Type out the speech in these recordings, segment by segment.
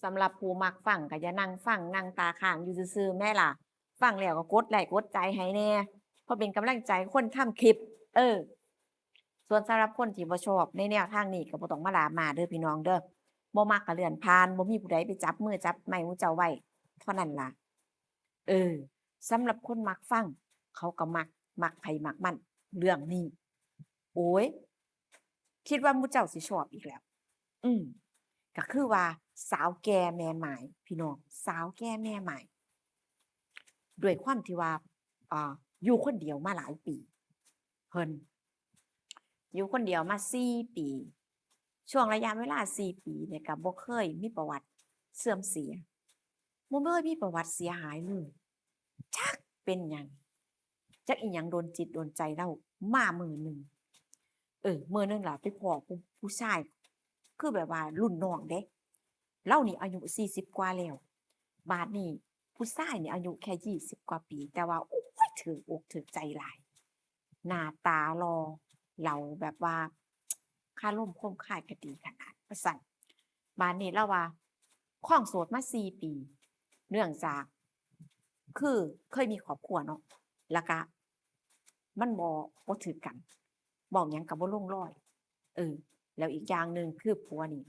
ສຳລັບຜູ້ມັກຟັງກໍຢ່ານັ່ງຟັງ, ນັ່ງຕາຄ້າງຢູ່ຊື່ໆແມ້ລະ. ຟັງແລ້ວກໍກົດໄລ້ກົດໃຈໃຫ້ແດ່ ເພື່ອເປັນກຳລັງໃຈຄົນທຳຄລິບ. ເອີ ສ່ວນສຳລັບຄົນທີ່ບໍ່ຊອບໃນແນວທາງນີ້ ກໍບໍ່ຕ້ອງມາດຣາມາເດີພີ່ນ້ອງເດີ. ບໍ່ມັກກໍເລື່ອນຜ່ານ, ບໍ່ມີຜູ້ໃດໄປຈັບມືຈັບໄມ້ໝູ່ເຈົ້າໄວ້ເທົ່ານັ້ນລະ. ເອີ ສຳລັບຄົນມັກຟັງ ເຂົາກໍມັກ, ມັກໃຜມັກມັນເລື່ອງນີ້. ໂອ້ຍ ຄິດວ່າໝູ່ເຈົ້າຊິຊອບອີກແລ້ວ. ອືມ ກໍຄືວ່າສາວແກ່ແມ່ໝ້າຍ ພີ່ນ້ອງ, ສາວແກ່ແມ່ໝ້າຍ ດ້ວຍຄວາມທີ່ວ່າ ອ່າ ຢູ່ຄົນດຽວມາຫຼາຍປີ ເພິ່ນຢູ່ຄົນດຽວມາສີ່ປີ. ຊ່ວງໄລຍະເວລາສີ່ປີນີ້ກໍບໍ່ເຄີຍມີປະຫວັດເສື່ອມເສຍ, ບໍ່ເຄີຍມີປະຫວັດເສຍຫາຍເລີຍ. ຈັກເປັນຫຍັງ, ຈັກອີ່ຫຍັງດົນຈິດດົນໃຈລາວ. ມາມື້ໜຶ່ງ ເອີ ມື້ໜຶ່ງລາວໄປພໍ້ຜູ້ ຜູ້ຊາຍ ຄືແບບວ່າລຸ້ນນ້ອງເດ້, ລາວນີ້ອາຍຸສີ່ສິບກວ່າແລ້ວ. ບາດນີ້ຜູ້ຊາຍນີ້ອາຍຸແຄ່ຊາວກວ່າປີ ແຕ່ວ່າ ໂອ້ຍ ຖືກອົກຖືກໃຈຫຼາຍ. ໜ້າຕາຫຼໍ່ ເລົາແບບວ່າຄາລົມຄົມຄາຍກໍດີຂະໜາດວ່າຊັ້ນ. ບາດນີ້ລາວວ່າຄອງໂສດມາສີ່ປີ ເນື່ອງຈາກ ຄືເຄີຍມີຄອບຄົວເນາະ ແລ້ວກະມັນບໍ່ ບໍ່ຖືກກັນ ເວົ້າຫຍັງກໍບໍ່ລົງລອຍ. ເອີ ແລ້ວອີກຢ່າງໜຶ່ງຄືຜົວນີ້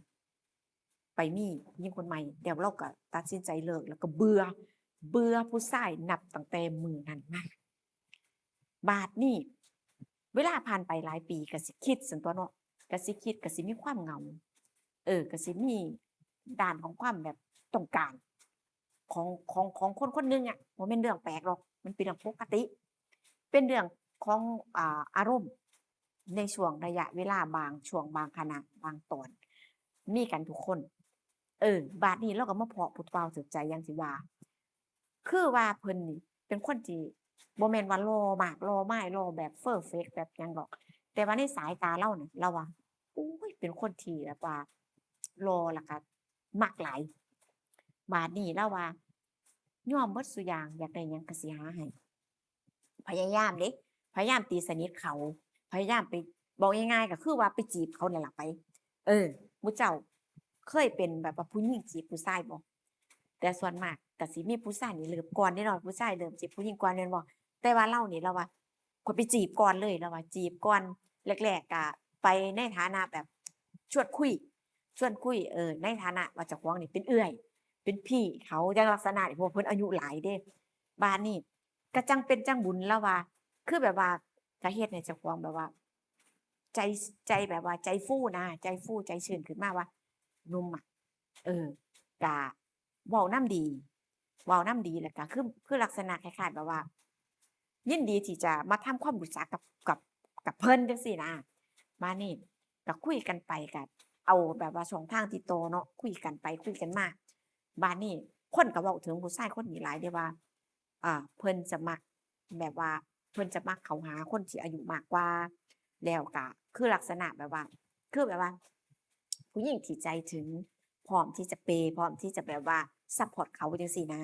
ໄປມີຜູ້ຍິງຄົນໃໝ່ ແລ້ວລາວກໍຕັດສິນໃຈເລີກ ແລ້ວກໍເບື່ອ ເບື່ອຜູ້ຊາຍນັບຕັ້ງແຕ່ມື້ນັ້ນມາ. ບາດນີ້ເວລາຜ່ານໄປຫຼາຍປີ ກໍຊິຄິດຊັ້ນຕົວະເນາະ, ກໍຊິຄິດ ກໍຊິມີຄວາມເຫງົາ. ເອີ ກໍຊິມີດ້ານຂອງຄວາມແບບຕ້ອງການຂອງ ຂອງ ຂອງຄົນຄົນໜຶ່ງອະ, ບໍ່ແມ່ນເລື່ອງແປກດອກ, ມັນເປັນເລື່ອງປົກກະຕິ, ເປັນເລື່ອງຂອງ ອາ ອາລົມ. ໃນຊ່ວງໄລຍະເວລາບາງຊ່ວງ ບາງຂະນະ ບາງຕອນ ມີກັນທຸກຄົນ. ເອີ ບາດນີ້ລາວກໍມາເພາະຜູ້ບ່າວຖືກໃຈຢ່າງທີ່ວ່າ ຄືວ່າເພິ່ນນີ້ເປັນຄົນທີ່ບໍ່ແມ່ນວ່າຫຼໍ່ມາກ ຫຼໍ່ມາຍ ຫຼໍ່ແບບເຟີເຟັກແບບຫຍັງດອກ, ແຕ່ວ່າໃນສາຍຕາລາວນະ ລາວວ່າ ໂອ້ຍ ເປັນຄົນທີ່ແບບວ່າຫຼໍ່ ແລ້ວກໍມັກຫຼາຍ. ບາດນີ້ລາວວ່າ ຍອມເບິດຊຸຢ່າງ ຢາກໄດ້ຫຍັງກໍຊິຫາໃຫ້. ພະຍາຍາມເດ້ ພະຍາຍາມຕີສະໜິດເຂົາ ພະຍາຍາມໄປ ເວົ້າງ່າຍໆກໍຄືວ່າໄປຈີບເຂົານັ້ນລະໄປ. ເອີ ໝູ່ເຈົ້າເຄີຍເປັນແບບວ່າຜູ້ຍິງຈີບຜູ້ຊາຍບໍ່? ແຕ່ສ່ວນມາກກໍຊິມີຜູ້ຊາຍນີ້ເລີ່ມກ່ອນເດ້ເນາະ, ຜູ້ຊາຍເລີ່ມຈີບຜູ້ຍິງກ່ອນແມ່ນບໍ່? ແຕ່ວ່າລາວນີ້ລາວວ່າ ຂ້ອຍໄປຈີບກ່ອນເລີຍ ລາວວ່າ ຈີບກ່ອນ. ແລກໆກໍໄປໃນຖານະແບບຊວນຄຸຍ ຊວນຄຸຍ ເອີ ໃນຖານະວ່າເຈົ້າຂອງນີ້ເປັນເອື້ອຍ ເປັນພີ່ເຂົາ ຈັ່ງລັກສະນະນີ້ ເພາະວ່າເພິ່ນອາຍຸຫຼາຍເດ້. ບາດນີ້ ກະຈັ່ງເປັນຈັ່ງບຸນ ລາວວ່າ ຄືແບບວ່າກະເຮັດໃຫ້ເຈົ້າຂອງແບບວ່າ ໃຈ ໃຈແບບວ່າໃຈຟູນະ ໃຈຟູໃຈຊື່ນຂຶ້ນມາວ່າ ໜຸ່ມອະ ເອີ ກະເວົ້ານຳດີ ເວົ້ານຳດີ ແລ້ວກະຄື ຄືລັກສະນະຄ້າຍໆແບບວ່າ ຍິນດີທີ່ຈະມາທຳຄວາມຮູ້ຈັກກັບ ກັບ ກັບເພິ່ນຈັ່ງຊີ້ນະ. ບາດນີ້ກະຄຸຍກັນໄປ ກະເອົາແບບວ່າຊ່ອງທາງຕິດຕໍ່ເນາະ ຄຸຍກັນໄປຄຸຍກັນມາ. ບາດນີ້ຄົນກະເວົ້າເຖິງຜູ້ຊາຍຄົນນີ້ຫຼາຍເດ້ວ່າ ອ່າ ເພິ່ນຈະມັກ ແບບວ່າເພິ່ນຈະມັກເຂົ້າຫາຄົນທີ່ອາຍຸມາກກວ່າ ແລ້ວກະຄືລັກສະນະແບບວ່າ ຄືແບບວ່າຜູ້ຍິງທີ່ໃຈເຖິງ ພ້ອມທີ່ຈະເປ ພ້ອມທີ່ຈະແບບວ່າຊັບພອດເຂົາຈັ່ງຊີ້ນະ.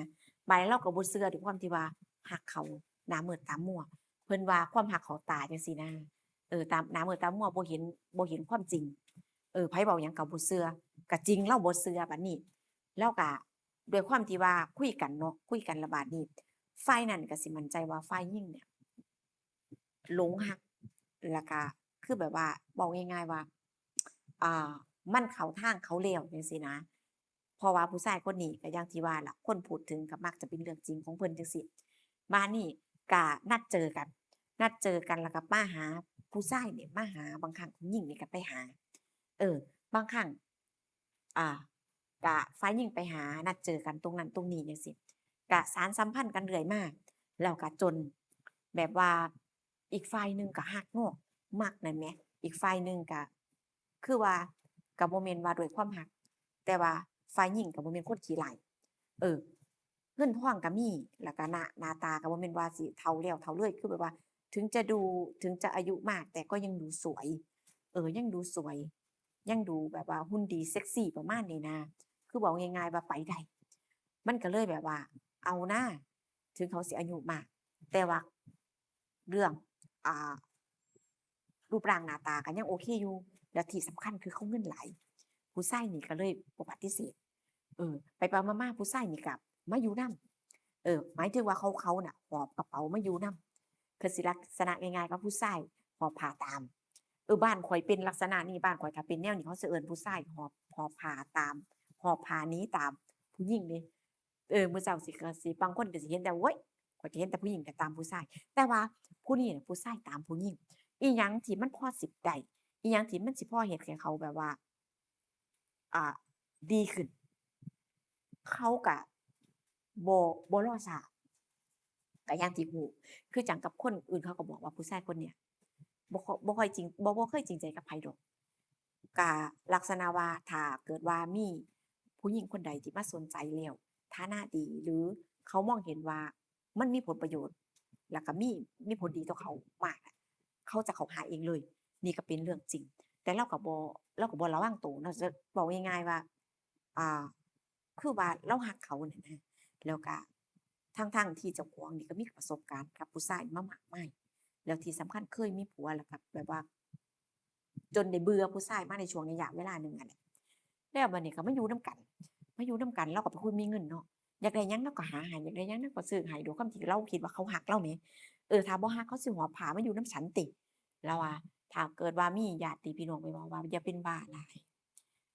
ບາດນີ້ລາວກໍບໍ່ເຊື່ອ ດ້ວຍຄວາມທີ່ວ່າຮັກເຂົາໜ້າມືດຕາມົວ ເພິ່ນວ່າຄວາມຮັກເຂົ້າຕາຈັ່ງຊີ້ນະ. ເອີ ຕາ ໜ້າມືດຕາມົວ ບໍ່ເຫັນ ບໍ່ເຫັນຄວາມຈິງ. ເອີ ໃຜເວົ້າຫຍັງກໍບໍ່ເຊື່ອ ກໍຈິງລາວບໍ່ເຊື່ອ. ບາດນີ້ລາວກະ ດ້ວຍຄວາມທີ່ວ່າຄຸຍກັນເນາະ ຄຸຍກັນລະບາດນີ້ ຝ່າຍນັ້ນກໍຊິໝັ້ນໃຈວ່າຝ່າຍຍິງເນຍຫຼົງຮັກ ລະກະຄືແບບວ່າ ເວົ້າງ່າຍໆວ່າ ອ່າ ມັນເຂົ້າທາງເຂົາແລ້ວຈັ່ງຊີ້ນະ. ເພາະວ່າຜູ້ຊາຍຄົນນີ້ກໍຢ່າງທີ່ວ່າລະ ຄົນພູດເຖິງກໍມັກຈະເປັນເລື່ອງຈິງຂອງເພິ່ນຈັ່ງຊີ້. ບາດນີ້ກະນັດເຈີກັນ ນັດເຈີກັນ ລະກະມາຫາຜູ້ຊາຍນີ້ ມາຫາ ບາງຄັ້ງຜູ້ຍິງນີ້ກໍໄປຫາ ເອີ ບາງຄັ້ງ ອ່າ ກະຝ່າຍຍິງໄປຫາ ນັດເຈີກັນຕົງນັ້ນຕົງນີ້ຈັ່ງຊີ້ ກະສານສຳພັນກັນເລື້ອຍມາ ແລ້ວກະຈົນແບບວ່າອີກຝ່າຍໜຶ່ງກະຮັກເນາະ ມັກນັ້ນແໝ ອີກຝ່າຍໜຶ່ງກະ ຄືວ່າ ກະບໍ່ແມ່ນວ່າດ້ວຍຄວາມຮັກ ແຕ່ວ່າຝ່າຍຍິງກະບໍ່ແມ່ນຄົນຂີ້ຮ້າຍ ເອີ ເງິນທອງກະມີ ລະກະໜ້າ ໜ້າຕາກະບໍ່ແມ່ນວ່າຊິເຖົ້າແລ້ວເຖົ້າເລີຍ ຄືແບບວ່າ ເຖິງຈະດູ ເຖິງຈະອາຍຸມາກ ແຕ່ກໍຍັງດູສວຍ ເອີ ຍັງດູສວຍ ຍັງດູແບບວ່າຫຸ່ນດີເຊັກຊີປະມານນີ້ນະ ຄືເວົ້າງ່າຍໆວ່າໄປໄດ້. ມັນກະເລີຍແບບວ່າ ເອົານາ ເຖິງເຂົາຊິອາຍຸມາກ ແຕ່ວ່າເລື່ອງ ອ່າ ຮູບຮ່າງໜ້າຕາກະຍັງໂອເຄຢູ່ ແລະທີ່ສຳຄັນຄືເຂົາເງິນຫຼາຍ ຜູ້ຊາຍນີ້ກະເລີຍບໍ່ປະຕິເສດ. ເອີ ໄປໆມາໆ ຜູ້ຊາຍນີ້ກໍມາຢູ່ນຳ. ເອີ ໝາຍເຖິງວ່າເຂົາ ເຂົານະຫອບກະເປົາມາຢູ່ນຳ. ຄືຊິລັກສະນະງ່າຍໆ ວ່າຜູ້ຊາຍຫອບຜ້າຕາມ. ເອີ ບ້ານຂ້ອຍເປັນລັກສະນະນີ້, ບ້ານຂ້ອຍຖ້າເປັນແນວນີ້ ເຂົາຊິເອີ້ນຜູ້ຊາຍຫອບ ຫອບຜ້າຕາມ, ຫອບຜ້າໜີຕາມຜູ້ຍິງເດ້. ເອີ ມື້ເຊົ້າຊິ ກໍຊິ ບາງຄົນກໍຊິເຫັນແຕ່ ໂອ້ຍ ຂ້ອຍກໍເຫັນແຕ່ຜູ້ຍິງກໍຕາມຜູ້ຊາຍ, ແຕ່ວ່າຜູ້ນີ້ນະ ຜູ້ຊາຍຕາມຜູ້ຍິງ. ອີຫຍັງທີ່ມັນພໍຊິໄດ້, ອີຫຍັງທີ່ມັນຊິພໍເຮັດໃຫ້ເຂົາແບບວ່າ ອ່າ ດີຂຶ້ນ, ເຂົາກະບໍ່ ບໍ່ລໍຊ້າ. ກະຢ່າງທີ່ຮູ້ ຄືຈັ່ງກັບຄົນອື່ນເຂົາກໍບອກວ່າຜູ້ຊາຍຄົນເນີ້ຍ ບໍ່ ບໍ່ຄ່ອຍຈິງ ບໍ່ ບໍ່ເຄີຍຈິງໃຈກັບໃຜດອກ. ກະລັກສະນະວ່າ ຖ້າເກີດວ່າມີຜູ້ຍິງຄົນໃດທີ່ມາສົນໃຈແລ້ວ ຖານະດີ ຫຼື ເຂົາມອງເຫັນວ່າ ມັນມີຜົນປະໂຫຍດ ແລ້ວກໍມີ ມີຜົນດີຕໍ່ເຂົາມາກ ເຂົາຈະເຂົ້າຫາເອງເລີຍ. ນີ້ກໍເປັນເລື່ອງຈິງ, ແຕ່ລາວກໍບໍ່ ລາວກໍບໍ່ລະວັງໂຕເນາະ. ເວົ້າງ່າຍໆວ່າ ອ່າ ຄືວ່າລາວຮັກເຂົານັ້ນນະ, ແລ້ວກໍທັງໆທີ່ເຈົ້າຂອງນີ້ກໍມີປະສົບການກັບຜູ້ຊາຍມາມາກມາຍ, ແລ້ວທີ່ສຳຄັນເຄີຍມີຜົວ ແລ້ວກໍແບບວ່າ ຈົນໄດ້ເບື່ອຜູ້ຊາຍມາໃນຊ່ວງໄລຍະເວລາໜຶ່ງຫັ້ນແຫຼະ. ແລ້ວບັດນີ້ກໍມາຢູ່ນຳກັນ, ມາຢູ່ນຳກັນ ລາວກໍເປັນຄົນມີເງິນເນາະ, ຢາກໄດ້ຫຍັງລາວກໍຫາໃຫ້, ຢາກໄດ້ຫຍັງລາວກໍຊື້ໃຫ້ ດ້ວຍຄວາມທີ່ລາວຄິດວ່າເຂົາຮັກລາວແໝ. ເອີ ຖ້າບໍ່ຮັກເຂົາຊິຫອບຜ້າມາຢູ່ນຳສັນຕິ? ລາວວ່າ ຖ້າເກີດວ່າມີຍາດຕິພີ່ນ້ອງໄປເວົ້າວ່າ ຢ່າເປັນບ້າຫຼາຍ,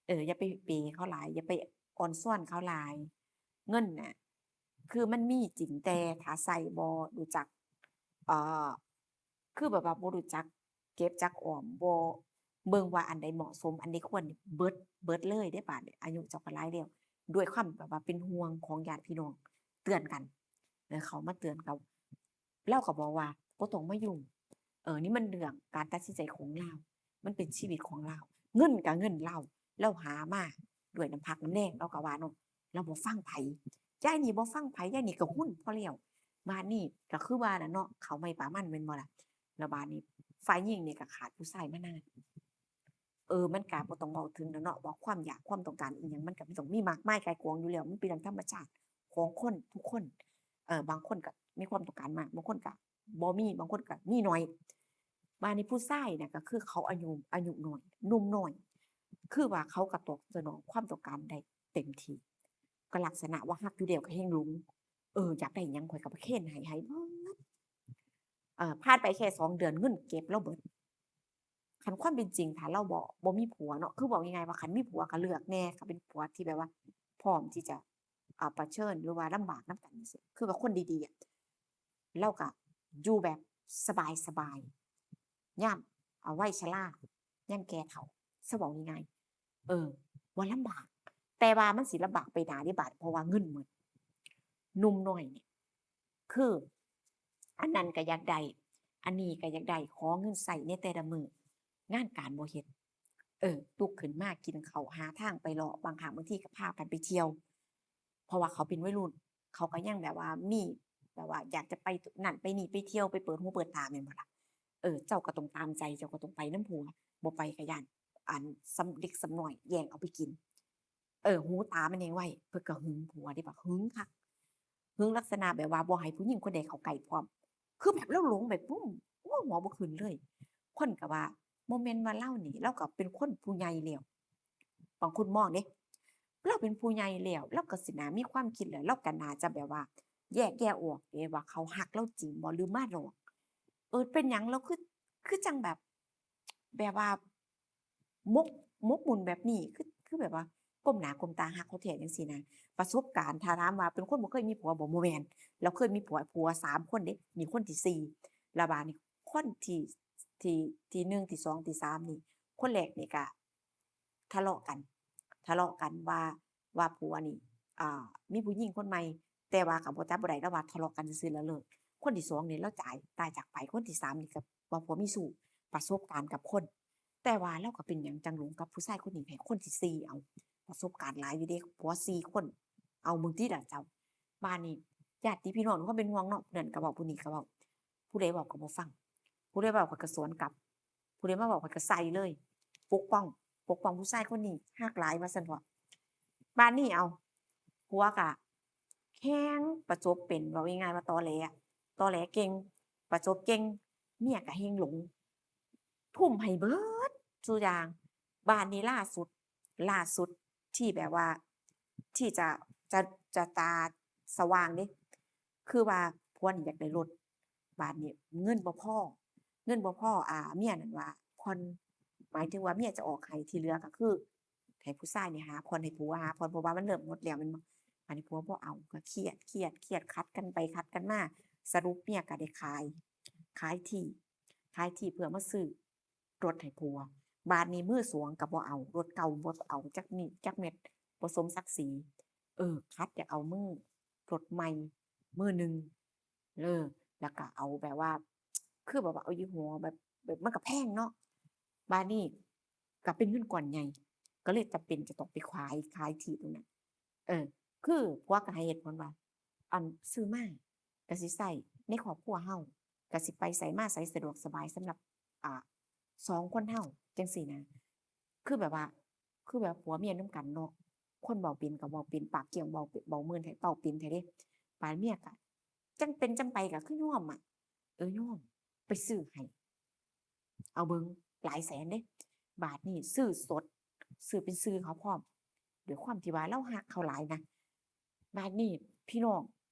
ເອີ ຢ່າໄປເປເຂົາຫຼາຍ, ຢ່າໄປອ່ອນຊອນເຂົາຫຼາຍ. ເງິນນະ ຄືມັນມີຈິງ ແຕ່ຖ້າໃຊ້ບໍ່ຮູ້ຈັກ ເອີ ຄືແບບວ່າບໍ່ຮູ້ຈັກເກັບຈັກອອມ, ບໍ່ເບິ່ງວ່າອັນໃດເໝາະສົມ ອັນໃດຄວນ ເບິດ ເບິດເລີຍເດ້. ບາດນີ້ອາຍຸເຈົ້າກໍຫຼາຍແລ້ວ, ດ້ວຍຄວາມແບບວ່າເປັນຫ່ວງຂອງຍາດພີ່ນ້ອງເຕືອນກັນ, ເອີ ເຂົາມາເຕືອນກັນ. ລາວກໍບອກວ່າບໍ່ຕ້ອງມາຫຍຸ້ງ, ເອີ ນີ້ມັນເລື່ອງການຕັດສິນໃຈຂອງລາວ, ມັນເປັນຊີວິດຂອງລາວ, ເງິນກໍເງິນລາວ, ລາວຫາມາດ້ວຍນ້ຳພັກນ້ຳແຮງ ລາວກໍວ່າເນາະ. ລາວບໍ່ຟັງໃຜ, ຍາຍນີ້ບໍ່ຟັງໃຜ, ຍາຍນີ້ກໍຮຸນພໍແລ້ວ. ບາດນີ້ກໍຄືວ່ານະເນາະ, ເຂົ້າໃໝ່ປາມັນແມ່ນບໍ່ລະ? ແລ້ວບາດນີ້ຝ່າຍຍິງນີ້ກໍຂາດຜູ້ຊາຍມານານ. ເອີ ມັນກໍບໍ່ຕ້ອງເວົ້າເຖິງແລ້ວເນາະ ວ່າຄວາມຢາກຄວາມຕ້ອງການອີ່ຫຍັງ ມັນກໍຕ້ອງມີມາກມາຍກ່າຍກອງຢູ່ແລ້ວ, ມັນເປັນເລື່ອງທຳມະຊາດຂອງຄົນທຸກຄົນ. ເອີ ບາງຄົນກໍມີຄວາມຕ້ອງການມາກ, ບາງຄົນກໍບໍ່ມີ, ບາງຄົນກໍມີໜ້ອຍ. ບາດນີ້ຜູ້ຊາຍນະ ກໍຄືເຂົາອາຍຸ ອາຍຸນ້ອຍ ໜຸ່ມນ້ອຍ, ຄືວ່າເຂົາກໍຕອບສະໜອງຄວາມຕ້ອງການໄດ້ເຕັມທີ່, ກໍລັກສະນະວ່າຮັກຢູ່ແລ້ວກໍແຮ່ງຫຼົງ. ເອີ ຢາກໄດ້ຫຍັງຂ້ອຍກໍປະເຄນໃຫ້ ໃຫ້ເບິດ. ເອີ ຜ່ານໄປແຄ່ສອງເດືອນ ເງິນເກັບລາວເບິດ. ຄັນຄວາມເປັນຈິງ ຖ້າລາວບໍ່ ບໍ່ມີຜົວເນາະ, ຄືເວົ້າງ່າຍໆວ່າ ຄັນມີຜົວກໍເລືອກແດ່, ກໍເປັນຜົວທີ່ແບບວ່າພ້ອມທີ່ຈະ ອ່າ ປະເຊີນ ຫຼືວ່າລຳບາກນຳກັນຈັ່ງຊີ້, ຄືວ່າຄົນດີໆ ອະ ລາວກໍຢູ່ແບບສະບາຍໆ ຍາມ ອາ ໄວຊະລາ ຍາມແກ່ເຖົ້າ, ຊະເວົ້າງ່າຍໆ ເອີ ບໍ່ລຳບາກ, ແຕ່ວ່າມັນຊິລຳບາກໄປໜ້າເດ້ບາດ ເພາະວ່າເງິນໝົດ. ໜຸ່ມນ້ອຍນີ້ ຄື ອັນນັ້ນກໍຢາກໄດ້ ອັນນີ້ກໍຢາກໄດ້ ຂໍເງິນໃຊ້ໃນແຕ່ລະມື້, ງານການບໍ່ເຮັດ. ເອີ ລຸກຂຶ້ນມາກິນເຂົ້າ ຫາທາງໄປເລາະ, ບາງຄັ້ງບາງທີກໍພາກັນໄປທ່ຽວ, ເພາະວ່າເຂົາເປັນໄວລຸ້ນ, ເຂົາກໍຍັງແບບວ່າມີ ແບບວ່າຢາກຈະໄປນັ້ນໄປນີ້ ໄປທ່ຽວ ໄປເປີດຫູເປີດຕາ ແມ່ນບໍ່ລະ? ເອີ ເຈົ້າກໍຕ້ອງຕາມໃຈ, ເຈົ້າກໍຕ້ອງໄປນຳຜົວ, ບໍ່ໄປກໍຢ້ານ ອັນ ສຳ ເດັກສ່ຳນ້ອຍແຍ່ງເອົາໄປກິນ. ເອີ ຫູຕາມັນແຮ່ງໄວ, ເພິ່ນກໍຫຶງຜົວເດ້ ບັກຫຶງຄັກ, ຫຶງລັກສະນະແບບວ່າບໍ່ໃຫ້ຜູ້ຍິງຄົນໃດເຂົ້າໃກ້ພ້ອມ, ຄືແບບລາວຫຼົງແບບ ໂອ້ ຫົວບໍ່ຂຶ້ນເລີຍ. ຄົນກໍວ່າບໍ່ແມ່ນວ່າລາວນີ້ ລາວກໍເປັນຄົນຜູ້ໃຫຍ່ແລ້ວ, ບາງຄົນມອງເດ້ ລາວເປັນຜູ້ໃຫຍ່ແລ້ວ ລາວກໍຊິໜ້າມີຄວາມຄິດແລ້ວ, ລາວກໍໜ້າຈະແບບວ່າແຍກແຍະອອກເດ້ວ່າເຂົາຮັກລາວຈິງບໍ່ ຫຼືມາຫຼອກ. ເອີ ເປັນຫຍັງລາວຄື ຄືຈັ່ງແບບ ແບບວ່າ ໝົກ ໝົກໝຸ່ນແບບນີ້ ຄື ຄືແບບວ່າກົ້ມໜ້າກົ້ມຕາຮັກເຂົາແທ້ຈັ່ງຊີ້ນະ. ປະສົບການ ຖ້າຖາມວ່າເປັນຄົນບໍ່ເຄີຍມີຜົວບໍ່? ບໍ່ແມ່ນ, ລາວເຄີຍມີຜົວ ຜົວສາມຄົນເດ້, ນີ້ຄົນທີສີ່. ແລ້ວບາດນີ້ຄົນທີ ທີ ທີໜຶ່ງ ທີສອງ ທີສາມນີ້, ຄົນແລກນີ້ກະທະເລາະກັນ ທະເລາະກັນວ່າ ວ່າຜົວນີ້ ອ່າ ມີຜູ້ຍິງຄົນໃໝ່, ແຕ່ວ່າກໍບໍ່ຈັບບໍ່ໄດ້ ລາວວ່າທະເລາະກັນຊື່ໆ ແລ້ວເລີກ. ຄົນທີສອງນີ້ລາວຕາຍ ຕາຍຈາກໄປ, ຄົນທີສາມນີ້ກໍວ່າຜົວມີຊູ້, ປະສົບການກັບຄົນ. ແຕ່ວ່າລາວກໍເປັນຫຍັງຈັ່ງຫຼົງກັບຜູ້ຊາຍຄົນນີ້ແທ້? ຄົນທີສີ່ ເອົາ ປະສົບການຫຼາຍຢູ່ເດ້, ຜົວສີ່ຄົນ, ເອົາເບິ່ງຕິລະເຈົ້າ. ບາດນີ້ຍາດຕິພີ່ນ້ອງມີຄວາມເປັນຫ່ວງເນາະ, ຜູ້ນັ້ນກໍເວົ້າ ຜູ້ນີ້ກໍເວົ້າ, ຜູ້ໃດເວົ້າກໍບໍ່ຟັງ, ຜູ້ໃດເວົ້າຂ້ອຍກໍສວນກັບ, ຜູ້ໃດມາເວົ້າຂ້ອຍກໍໃສ່ເລີຍ, ປົກປ້ອງ ປົກປ້ອງຜູ້ຊາຍຄົນນີ້ ຮັກຫຼາຍວ່າຊັ້ນເຖາະ. ບາດນີ້ເອົາ ຜົວກະແຮງປະຈົບເປັນ, ເວົ້າງ່າຍໆວ່າຕໍແຫຼ, ຕໍແຫຼເກັ່ງ, ປະຈົບເກັ່ງ, ເມຍກະແຮງຫຼົງ, ທຸ່ມໃຫ້ເບິດສູ່ຢ່າງ. ບາດນີ້ລ່າສຸດ ລ່າສຸດທີ່ແບບວ່າ ທີ່ຈະ ຈະ ຈະຕາສະຫວ່າງເດ້ ຄືວ່າຜົວນີ້ຢາກໄດ້ລົດ ບາດນີ້ເງິນບໍ່ພໍ ເງິນບໍ່ພໍ ອ່າ ເມຍນັ້ນວ່າຜ່ອນ ໝາຍເຖິງວ່າເມຍຈະອອກໃຫ້ ທີ່ເຫຼືອກໍຄືໃຫ້ຜູ້ຊາຍນີ້ຫາຜ່ອນໃຫ້ຜົວ ຫາຜ່ອນ ເພາະວ່າມັນເລີ່ມໝົດແລ້ວແມ່ນບໍ່? ບາດນີ້ຜົວບໍ່ເອົາ ກໍຄຽດ ຄຽດ ຄຽດ ຂັດກັນໄປຂັດກັນມາ ສະຫຼຸບເມຍກໍໄດ້ຂາຍ ຂາຍທີ່ ຂາຍທີ່ເພື່ອມາຊື້ ລົດໃຫ້ຜົວ ບາດນີ້ມືສອງກໍບໍ່ເອົາ ລົດເກົ່າບໍ່ເອົາຈັກນິດຈັກເມັດ ບໍ່ສົມສັກສີ ເອີ ຂັດຢາກເອົາມື ລົດໃໝ່ມືໜຶ່ງ ເອີ ແລ້ວກໍເອົາແບບວ່າ ຄືແບບວ່າເອົາຍີ່ຫໍ້ແບບ ແບບມັນກໍແພງເນາະ ບາດນີ້ກໍເປັນເງິນກ້ອນໃຫຍ່ ກໍເລີຍຈຳເປັນຈະຕ້ອງໄປຂາຍ ຂາຍທີ່ຕົງນັ້ນ ເອີ ຄືຜົວກໍໃຫ້ເຫດຜົນວ່າ ອັນ ຊື້ມາກໍຊິໃຊ້ໃນຄອບຄົວເຮົາ ກໍຊິໄປໃສມາໃສສະດວກສະບາຍສຳລັບ ອ່າ ສອງຄົນເຮົາ ຈັ່ງຊີ້ນະ ຄືແບບວ່າ ຄືແບບຜົວເມຍນຳກັນເນາະ ຄົນເວົ້າເປັນກໍເວົ້າເປັນ ປາກກ້ຽງເວົ້າເປັນ ເວົ້າເມີນແທ້ ເວົ້າເປັນແທ້ເດ້ ບາດເມຍກໍ ຈັ່ງເປັນຈັ່ງໄປກໍຄືຍອມອະ ເອີ ຍອມ ໄປຊື້ໃຫ້ ເອົາເບິ່ງ ຫຼາຍແສນເດ້ ບາດນີ້ຊື້ສົດ ຊື້ເປັນຊື່ເຂົາພ້ອມ ດ້ວຍຄວາມທີ່ວ່າລາວຮັກເຂົາຫຼາຍນະ ບາດນີ້ພີ່ນ້ອງ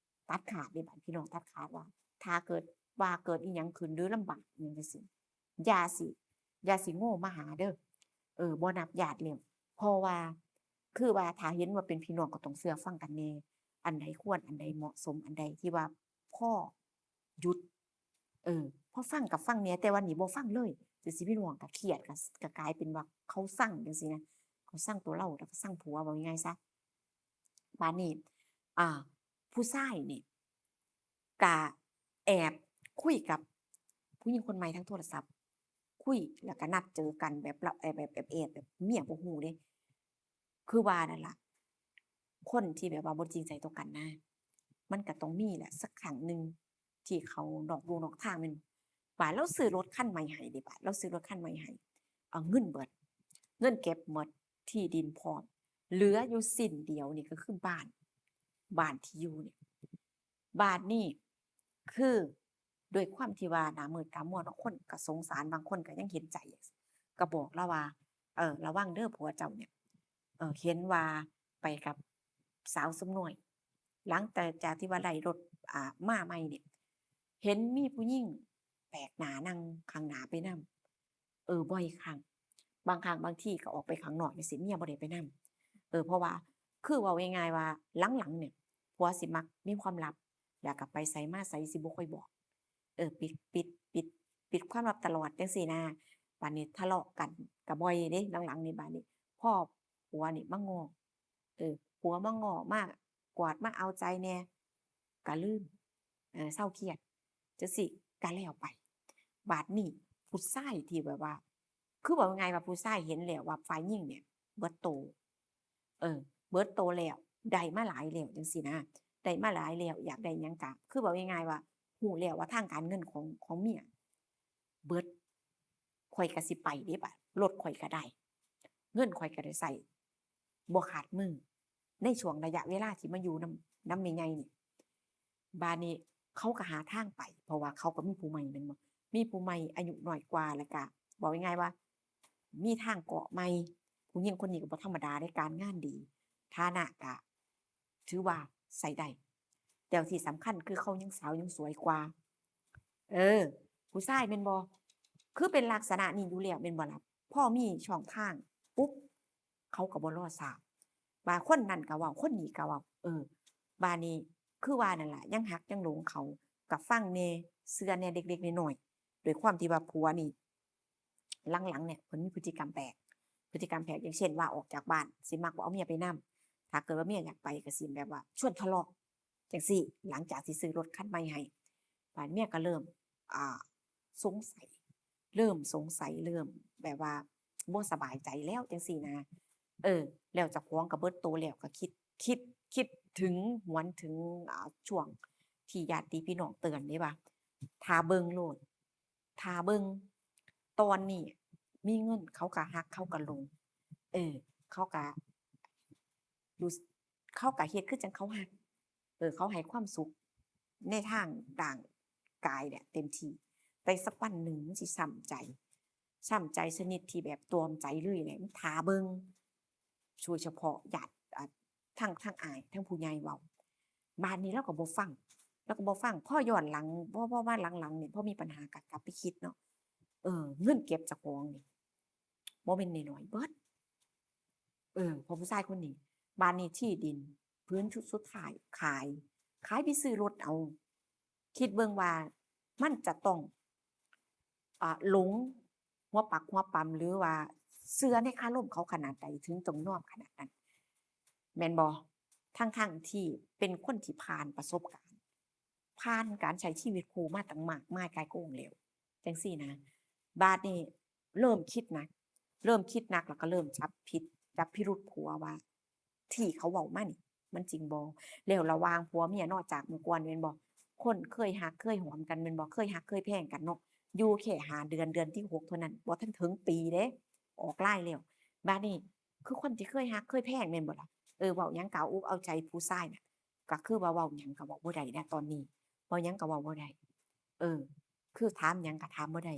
ຕັດຂາດເດ້ ບາດພີ່ນ້ອງຕັດຂາດວ່າ ຖ້າເກີດວ່າເກີດອີ່ຫຍັງຂຶ້ນ ຫຼື ລຳບາກອີ່ຫຍັງຈັ່ງຊີ້ ຢ່າຊິ ຢ່າຊິໂງມາຫາເດີ ເອີ ບໍ່ນັບຍາດແລ້ວ ເພາະວ່າ ຄືວ່າຖ້າເຫັນວ່າເປັນພີ່ນ້ອງກໍຕ້ອງເຊື່ອຟັງກັນແດ່ ອັນໃດຄວນ ອັນໃດເໝາະສົມ ອັນໃດທີ່ວ່າພໍຢຸດ ເອີ ພໍຟັງກໍຟັງແດ່ ແຕ່ວ່ານີ້ບໍ່ຟັງເລີຍ ຈັ່ງຊີ້ພີ່ນ້ອງກໍຄຽດ ກໍ ກໍກາຍເປັນວ່າເຂົາຊັງຈັ່ງຊີ້ນະ ເຂົາຊັງຕົວລາວ ແລ້ວກໍຊັງຜົວ ເວົ້າງ່າຍໆຊະ ບາດນີ້ ອ່າ ຜູ້ຊາຍນີ້ກະແອບຄຸຍກັບຜູ້ຍິງຄົນໃໝ່ທາງໂທລະສັບ ຄຸຍ ແລ້ວກະນັດເຈີກັນແບບ ແອບໆ ແບບເມຍບໍ່ຮູ້ເດ້ ຄືວ່ານັ້ນລະ ຄົນທີ່ແບບວ່າບໍ່ຈິງໃຈຕໍ່ກັນນະ ມັນກະຕ້ອງມີແຫຼະ ສັກຄັ້ງໜຶ່ງ ທີ່ເຂົານອກลู่ນອກທາງແມ່ນ ບາດລາວຊື້ລົດຄັນໃໝ່ໃຫ້ເດ້ ບາດລາວຊື້ລົດຄັນໃໝ່ໃຫ້ ເອົາເງິນເບິດ ເງິນເກັບໝົດ ທີ່ດິນພ້ອມ ເຫຼືອຢູ່ຊິ້ນດຽວນີ້ກໍຄືບ້ານ ບ້ານທີ່ຢູ່ນີ້ ບາດນີ້ຄືດ້ວຍຄວາມທີ່ວ່າໜ້າມືດຕາມົວເນາະ ຄົນກໍສົງສານ ບາງຄົນກໍຍັງເຫັນໃຈ ກໍບອກລາວວ່າ ເອີ ລະວັງເດີ ຜົວເຈົ້ານີ້ ເອີ ເຫັນວ່າໄປກັບສາວສົມນ້ອຍ ຫຼັງຈາກ ຈາກທີ່ວ່າໄດ້ລົດ ອ່າ ມາໃໝ່ນີ້ ເຫັນມີຜູ້ຍິງແປກໜ້ານັ່ງຂ້າງໜ້າໄປນຳ ເອີ ບ່ອຍຄັ້ງ ບາງຄັ້ງບາງທີກໍອອກໄປຂ້າງນອກຈັ່ງຊີ້ ເມຍບໍ່ໄດ້ໄປນຳ ເອີ ເພາະວ່າ ຄືເວົ້າງ່າຍໆວ່າ ຫຼັງໆນີ້ ຜົວຊິມັກມີຄວາມລັບ ແລ້ວກໍໄປໃສມາໃສຊິບໍ່ຄ່ອຍບອກ ເອີ ປິດ ປິດ ປິດ ປິດຄວາມລັບຕະຫຼອດຈັ່ງຊີ້ນະ ບາດນີ້ທະເລາະກັນກໍບ່ອຍເດ້ ຫຼັງໆນີ້ ບາດນີ້ພໍຜົວນີ້ມາງໍ້ ເອີ ຜົວມາງໍ້ ມາກວາດ ມາເອົາໃຈແດ່ ກະລືມ ເອີ ເຊົາຄຽດ ຈັ່ງຊີ້ກະແລ້ວໄປ ບາດນີ້ຜູ້ຊາຍທີ່ແບບວ່າ ຄືເວົ້າງ່າຍໆວ່າຜູ້ຊາຍເຫັນແລ້ວວ່າຝ່າຍຍິງນີ້ເບິດໂຕ ເອີ ເບິດໂຕແລ້ວ ໄດ້ມາຫຼາຍແລ້ວຈັ່ງຊີ້ນະ ໄດ້ມາຫຼາຍແລ້ວ ຢາກໄດ້ຫຍັງກະ ຄືເວົ້າງ່າຍໆວ່າ ຮູ້ແລ້ວວ່າທາງການເງິນຂອງ ຂອງເມຍເບິດ ຂ້ອຍກະຊິໄປເດ້ບາດ ລົດຂ້ອຍກະໄດ້ ເງິນຂ້ອຍກະໄດ້ໃຊ້ ບໍ່ຂາດມື ໃນຊ່ວງໄລຍະເວລາທີ່ມາຢູ່ນຳ ນຳແມ່ໃຫຍ່ນີ້ ບາດນີ້ເຂົາກໍຫາທາງໄປ ເພາະວ່າເຂົາກໍມີຜູ້ໃໝ່ແມ່ນບໍ່ ມີຜູ້ໃໝ່ອາຍຸນ້ອຍກວ່າ ແລ້ວກະເວົ້າງ່າຍໆວ່າ ມີທາງເກາະໃໝ່ ຜູ້ຍິງຄົນນີ້ກໍບໍ່ທຳມະດາເດ້ ການງານດີ ຖານະກະຖືວ່າໃຊ້ໄດ້ ແລ້ວທີ່ສຳຄັນຄືເຂົາຍັງສາວຍັງສວຍກວ່າ ເອີ ຜູ້ຊາຍແມ່ນບໍ່ ຄືເປັນລັກສະນະນີ້ຢູ່ແລ້ວແມ່ນບໍ່ລະ ພໍມີຊ່ອງທາງປຸບ ເຂົາກໍບໍ່ລໍຊ້າ ວ່າຄົນນັ້ນກໍເວົ້າ ຄົນນີ້ກໍເວົ້າ ເອີ ບາດນີ້ຄືວ່ານັ້ນລະ ຍັງຮັກຍັງຫຼົງເຂົາ ກໍຟັງແດ່ ເຊື່ອແດ່ເລັກໆນ້ອຍໆ ດ້ວຍຄວາມທີ່ວ່າຜົວນີ້ ຫຼັງໆນີ້ເພິ່ນມີພຶດຕິກຳແປກ ພຶດຕິກຳແປກ ຢ່າງເຊັ່ນວ່າອອກຈາກບ້ານ ຊິມັກບໍ່ເອົາເມຍໄປນຳ ຖ້າເກີດວ່າເມຍຢາກໄປກໍຊິແບບວ່າຊວນທະເລາະ ຈັ່ງຊີ້ ຫຼັງຈາກທີ່ຊື້ລົດຄັນໃໝ່ໃຫ້ ບາດເມຍກໍເລີ່ມ ອ່າ ສົງໄສ ເລີ່ມສົງໄສ ເລີ່ມແບບວ່າບໍ່ສະບາຍໃຈແລ້ວຈັ່ງຊີ້ນະ ເອີ ແລ້ວເຈົ້າຂອງກໍເບິດໂຕແລ້ວ ກໍຄິດ ຄິດ ຄິດເຖິງ ຫວນເຖິງ ອ່າ ຊ່ວງທີ່ຍາດຕິພີ່ນ້ອງເຕືອນເດ້ວ່າ ຖ້າເບິ່ງໂລດ ຖ້າເບິ່ງ ຕອນນີ້ມີເງິນ ເຂົາກໍຮັກ ເຂົາກໍຫຼົງ ເອີ ເຂົາກໍ ເຂົາກໍເຮັດຄືຈັ່ງເຂົາຮັກ ເອີ ເຂົາໃຫ້ຄວາມສຸກໃນທາງຮ່າງກາຍແຫຼະເຕັມທີ່ ແຕ່ສັກວັນໜຶ່ງມັນຊິຊ້ຳໃຈ ຊ້ຳໃຈຊະນິດທີ່ແບບຕວມໃຈເລີຍແຫຼະ ມັນຖ້າເບິ່ງ ໂດຍສະເພາະຍາດ ອ່າ ທັງ ທັງອ້າຍ ທັງຜູ້ໃຫຍ່ເວົ້າ. ບາດນີ້ລາວກໍບໍ່ຟັງ ລາວກໍບໍ່ຟັງ. ພໍຍ້ອນຫຼັງ ພໍ ພໍມາຫຼັງໆນີ້ ພໍມີບັນຫາກໍກັບໄປຄິດເນາະ ເອີ ເງິນເກັບເຈົ້າຂອງນີ້ບໍ່ແມ່ນນ້ອຍໆ ເບິດ ເອີ ເພາະຜູ້ຊາຍຄົນນີ້. ບາດນີ້ທີ່ດິນ ພື້ນ ຊຸດສຸດທ້າຍຂາຍ ຂາຍໄປຊື້ລົດເອົາ. ຄິດເບິ່ງວ່າມັນຈະຕ້ອງ ອາ ຫຼົງຫົວປັກຫົວປຳ ຫຼືວ່າເຊື່ອໃນຄາລົມເຂົາຂະໜາດໃດ ເຖິງຕ້ອງຍອມຂະໜາດນັ້ນ ແມ່ນບໍ່? ທັງໆທີ່ເປັນຄົນທີ່ຜ່ານປະສົບການ ຜ່ານການໃຊ້ຊີວິດຄູ່ມາຕັ້ງມາກມາຍກ່າຍໂກງແລ້ວ ຈັ່ງຊີ້ນະ. ບາດນີ້ເລີ່ມຄິດໜັກ ເລີ່ມຄິດໜັກ ແລ້ວກໍເລີ່ມຈັບຜິດ ຈັບພິລຸດຜົວວ່າ ທີ່ເຂົາເວົ້າມານີ້ມັນຈິງບໍ່? ແລ້ວລະຫວ່າງຜົວເມຍເນາະ ຈາກເມື່ອກ່ອນແມ່ນບໍ່? ຄົນເຄີຍຮັກເຄີຍຫອມກັນແມ່ນບໍ່? ເຄີຍຮັກເຄີຍແພງກັນເນາະ ຢູ່ແຄ່ຫ້າເດືອນ ເດືອນທີຫົກເທົ່ານັ້ນ ບໍ່ທັນເຖິງປີເດ້ ອອກລາຍແລ້ວ. ບາດນີ້ຄືຄົນທີ່ເຄີຍຮັກເຄີຍແພງແມ່ນບໍ່ລະ? ເອີ ເວົ້າຫຍັງກໍເອົາອົກເອົາໃຈຜູ້ຊາຍນະ ກໍຄືວ່າເວົ້າຫຍັງກໍເວົ້າບໍ່ໄດ້ນະຕອນນີ້ ເວົ້າຫຍັງກໍເວົ້າບໍ່ໄດ້ ເອີ ຄືຖາມຫຍັງກໍຖາມບໍ່ໄດ້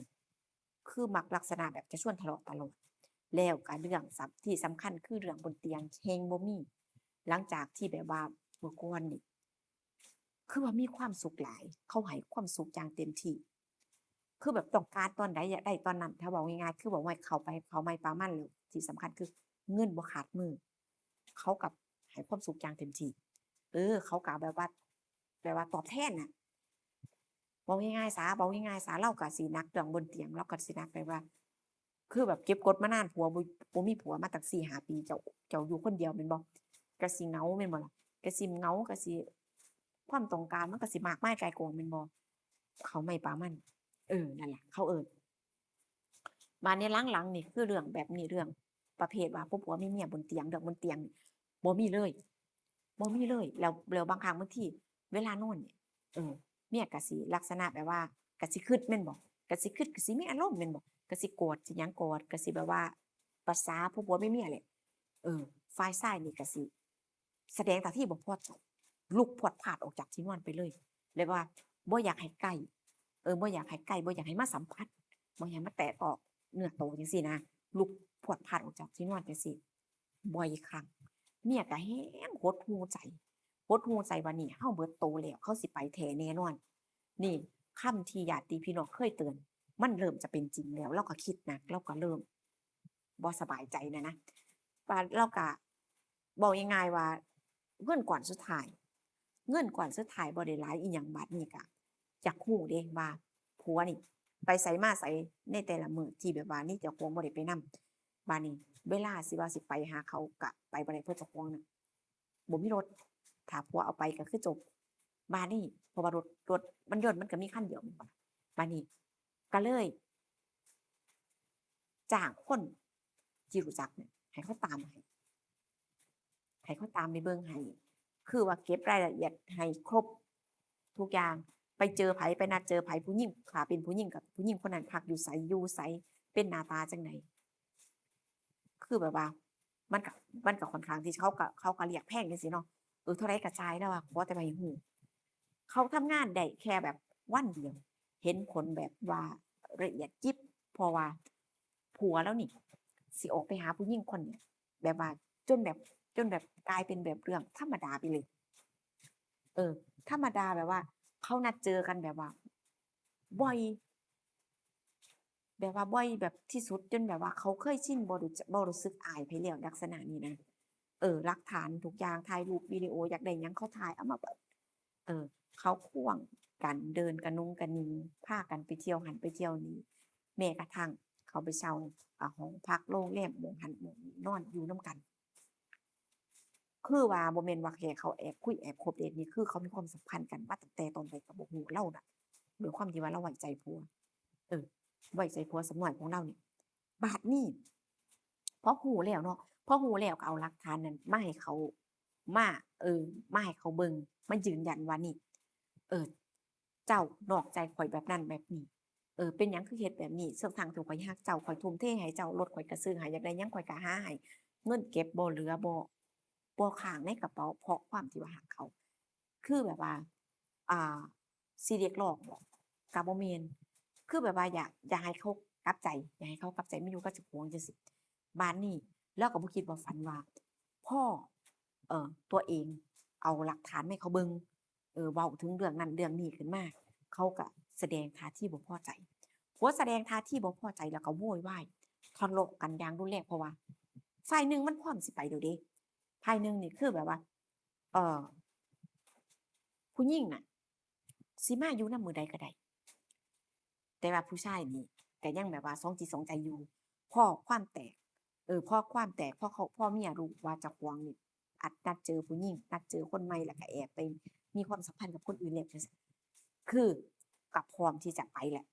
ຄືມັກລັກສະນະແບບຈະຊວນທະເລາະຕະຫຼອດ. ແລ້ວກໍເລື່ອງສຳ ທີ່ສຳຄັນຄືເລື່ອງບົນຕຽງແຮງບໍ່ມີ. ຫຼັງຈາກທີ່ແບບວ່າເມື່ອກ່ອນນີ້ ຄືວ່າມີຄວາມສຸກຫຼາຍ ເຂົາໃຫ້ຄວາມສຸກຢ່າງເຕັມທີ່ ຄືແບບຕ້ອງການຕອນໃດຢາກໄດ້ຕອນນັ້ນ. ຖ້າເວົ້າງ່າຍໆ ຄືເວົ້າໃຫ້ເຂົ້າໄປເຂົ້າໄມ້ປາມັນ ແລ້ວທີ່ສຳຄັນຄືເງິນບໍ່ຂາດມື ເຂົາກໍໃຫ້ຄວາມສຸກຢ່າງເຕັມທີ່ ເອີ ເຂົາກໍແບບວ່າ ແບບວ່າຕອບແທນນະ. ເວົ້າງ່າຍໆຊະ ເວົ້າງ່າຍໆຊະ ລາວກໍຊິໜັກເລື່ອງບົນຕຽງ ລາວກໍຊິໜັກແບບວ່າ ຄືແບບເກັບກົດມານານ ຜົວບໍ່ ບໍ່ມີຜົວມາຕັ້ງສີ່ຫ້າປີ ເຈົ້າ ເຈົ້າຢູ່ຄົນດຽວແມ່ນບໍ່? ກໍຊິເຫງົາແມ່ນບໍ່ລະ? ກໍຊິເຫງົາ ກໍຊິ ຄວາມຕ້ອງການມັນກໍຊິມາກມາຍກ່າຍກອງແມ່ນບໍ່? ເຂົ້າໄມ້ປາມັນ ເອີ ນັ້ນລະເຂົາເອີ້ນ. ບາດນີ້ຫຼັງໆນີ້ຄືເລື່ອງແບບນີ້ ເລື່ອງປະເພດວ່າຜົວເມຍບົນຕຽງ ເລື່ອງບົນຕຽງນີ້ບໍ່ມີເລີຍ ບໍ່ມີເລີຍ. ແລ້ວ ແລ້ວບາງຄັ້ງບາງທີເວລານອນນີ້ ເອີ ເມຍກໍຊິລັກສະນະແບບວ່າ ກໍຊິຄຶດແມ່ນບໍ່? ກໍຊິຄຶດ ກໍຊິມີອາລົມແມ່ນບໍ່? ກໍຊິກອດ ຊິຫຍັງ ກອດ ກໍຊິແບບວ່າປະສາຜົວໆເມຍໆແຫຼະ. ເອີ ຝ່າຍຊາຍນີ້ກໍຊິ ສະແດງທ່າທີບໍ່ພໍໃຈ ລຸກພວດພາດອອກຈາກທີ່ນອນໄປເລີຍ ແບບວ່າບໍ່ຢາກໃຫ້ໃກ້ ເອີ ບໍ່ຢາກໃຫ້ໃກ້ ບໍ່ຢາກໃຫ້ມາສຳຜັດ ບໍ່ຢາກໃຫ້ມາແຕະຕ້ອງເນື້ອໂຕຈັ່ງຊີ້ນະ ລຸກພວດພາດອອກຈາກທີ່ນອນຈັ່ງຊີ້ ບ່ອຍຄັ້ງ. ເມຍກໍແຮງຫົດຫູ່ໃຈ ຫົດຫູ່ໃຈວ່ານີ້ເຮົາເບິດໂຕແລ້ວ ເຂົາຊິໄປແທ້ແນ່ນອນ. ນີ້ຄຳທີ່ຍາດຕິພີ່ນ້ອງເຄີຍເຕືອນ ມັນເລີ່ມຈະເປັນຈິງແລ້ວ ລາວກໍຄິດໜັກ ລາວກໍເລີ່ມ ບໍ່ສະບາຍໃຈນະນະ ວ່າລາວກະ ເວົ້າງ່າຍໆວ່າເງິນກ້ອນສຸດທ້າຍ ເງິນກ້ອນສຸດທ້າຍບໍ່ໄດ້ຫຼາຍອີ່ຫຍັງ ບາດນີ້ກະຢາກຮູ້ເດ້ວ່າຜົວນີ້ໄປໃສມາໃສໃນແຕ່ລະມື້ ທີ່ແບບວ່ານີ້ເຈົ້າຂອງບໍ່ໄດ້ໄປນຳ. ບາດນີ້ເວລາຊິວ່າຊິໄປຫາເຂົາກະໄປບໍ່ໄດ້ ເພາະເຈົ້າຂອງນັ້ນບໍ່ມີລົດ ຖ້າຜົວເອົາໄປກະຄືຈົບ. ບາດນີ້ເພາະວ່າລົດ ລົດມັນຍົນມັນກະມີຄັນດຽວແມ່ນບໍ່ລະ ບາດນີ້ ກໍເລີຍຈ້າງຄົນທີ່ຮູ້ຈັກນີ້ໃຫ້ເຂົາຕາມໃຫ້ ໃຫ້ເຂົາຕາມໄປເບິ່ງໃຫ້ ຄືວ່າເກັບລາຍລະອຽດໃຫ້ຄົບທຸກຢ່າງ ໄປເຈີໃຜ ໄປນັດເຈີໃຜ ຜູ້ຍິງ ຖ້າເປັນຜູ້ຍິງກໍຜູ້ຍິງຄົນນັ້ນພັກຢູ່ໃສ ຢູ່ໃສ ເປັນໜ້າຕາຈັ່ງໃດ. ຄືແບບວ່າ ມັນກະ ມັນກະຂ້ອນຂ້າງທີ່ເຂົາກະ ເຂົາກະລຽກແພງຈັ່ງຊີ້ເນາະ ເອີ ເທົ່າໃດກະຈ່າຍ ລາວວ່າຂໍແຕ່ວ່າໃຫ້ຮູ້. ເຂົາທຳງານໄດ້ແຄ່ແບບວັນດຽວ ເຫັນຜົນແບບວ່າລະອຽດຢິບ ເພາະວ່າຜົວລາວນີ້ຊິອອກໄປຫາຜູ້ຍິງຄົນນີ້ ແບບວ່າຈົນແບບ ຈົນແບບກາຍເປັນແບບເລື່ອງທຳມະດາໄປເລີຍ ເອີ ທຳມະດາ ແບບວ່າເຂົານັດເຈີກັນແບບວ່າ ບ່ອຍ ແບບວ່າບ່ອຍແບບທີ່ສຸດ ຈົນແບບວ່າເຂົາເຄີຍຊິນ ບໍ່ ບໍ່ຮູ້ສຶກອາຍໃຜແລ້ວ ລັກສະນະນີ້ນະ. ເອີ ຫຼັກຖານທຸກຢ່າງ ຖ່າຍຮູບວິດີໂອ ຢາກໄດ້ຫຍັງເຂົາຖ່າຍເອົາມາເບິ່ງ. ເອີ ເຂົາຄວງກັນເດີນກະນຸງກະນິງ ພາກັນໄປທ່ຽວຫັ້ນໄປທ່ຽວນີ້ ແມ້ກະທັ່ງເຂົາໄປເຊົ່າ ອາ ຫ້ອງພັກໂຮງແຮມ ໝ່ອງຫັ້ນໝ່ອງນີ້ ນອນຢູ່ນຳກັນ. ຄືວ່າບໍ່ແມ່ນວ່າແຄ່ເຂົາແອບຄຸຍແອບຄົບເດ ນີ້ຄືເຂົາມີຄວາມສຳພັນກັນມາຕັ້ງແຕ່ຕອນໃດກໍບໍ່ຮູ້ ລາວນະ ດ້ວຍຄວາມທີ່ວ່າລາວໄວ້ໃຈຜົວ ເອີ ໄວ້ໃຈຜົວສ່ຳນ້ອຍຂອງລາວນີ້. ບາດນີ້ພໍຮູ້ແລ້ວເນາະ ພໍຮູ້ແລ້ວກໍເອົາຫຼັກຖານນັ້ນມາໃຫ້ເຂົາ ມາ ເອີ ມາໃຫ້ເຂົາເບິ່ງ ມາຢືນຢັນວ່ານີ້ ເອີ ເຈົ້ານອກໃຈຂ້ອຍແບບນັ້ນແບບນີ້ ເອີ ເປັນຫຍັງຄືເຮັດແບບນີ້ ທັງໆທີ່ຂ້ອຍຮັກເຈົ້າ ຂ້ອຍທຸ່ມເທໃຫ້ເຈົ້າ ລົດຂ້ອຍກະຊື້ໃຫ້ ຢາກໄດ້ຫຍັງຂ້ອຍກະຫາໃຫ້ ເງິນເກັບບໍ່ເຫຼືອ ບໍ່ ບໍ່ຄ້າງໃນກະເປົາ ເພາະຄວາມທີ່ວ່າຮັກເຂົາ. ຄືແບບວ່າ ອ່າ ຊິຮຽກຮ້ອງບໍ ກະບໍ່ແມ່ນ ຄືແບບວ່າຢາກ ຢາກໃຫ້ເຂົາກັບໃຈ ຢາກໃຫ້ເຂົາກັບໃຈມາຢູ່ກັບເຈົ້າຂອງຈັ່ງຊີ້. ບາດນີ້ລາວກໍບໍ່ຄິດບໍ່ຝັນວ່າ ພໍ ເອີ ຕົວເອງເອົາຫຼັກຖານມາໃຫ້ເຂົາເບິ່ງ ເອີ ເວົ້າເຖິງເລື່ອງນັ້ນເລື່ອງນີ້ຂຶ້ນມາ ເຂົາກໍສະແດງທ່າທີບໍ່ພໍໃຈ. ຜົວສະແດງທ່າທີບໍ່ພໍໃຈ ແລ້ວກໍໂວຍວາຍ ທະເລາະກັນຢ່າງຮຸນແຮງ ເພາະວ່າຝ່າຍໜຶ່ງມັນພ້ອມຊິໄປແລ້ວເດ້ ຝ່າຍໜຶ່ງນີ້ຄືແບບວ່າ ເອີ ຜູ້ຍິງນະ ຊິມາຢູ່ນຳມື້ໃດກໍໄດ້ ແຕ່ວ່າຜູ້ຊາຍນີ້ກໍຍັງແບບວ່າສອງຈິດສອງໃຈຢູ່. ພໍຄວາມແຕກ ເອີ ພໍຄວາມແຕກ ພໍເຂົາ ພໍເມຍຮູ້ວ່າເຈົ້າຂອງນີ້ ອັດ ນັດເຈີຜູ້ຍິງ ນັດເຈີຄົນໃໝ່ ແລ້ວກໍແອບໄປມີຄວາມສຳພັນກັບຄົນອື່ນແລ້ວ ຄືກໍພ້ອມທີ່ຈະໄປແຫຼະ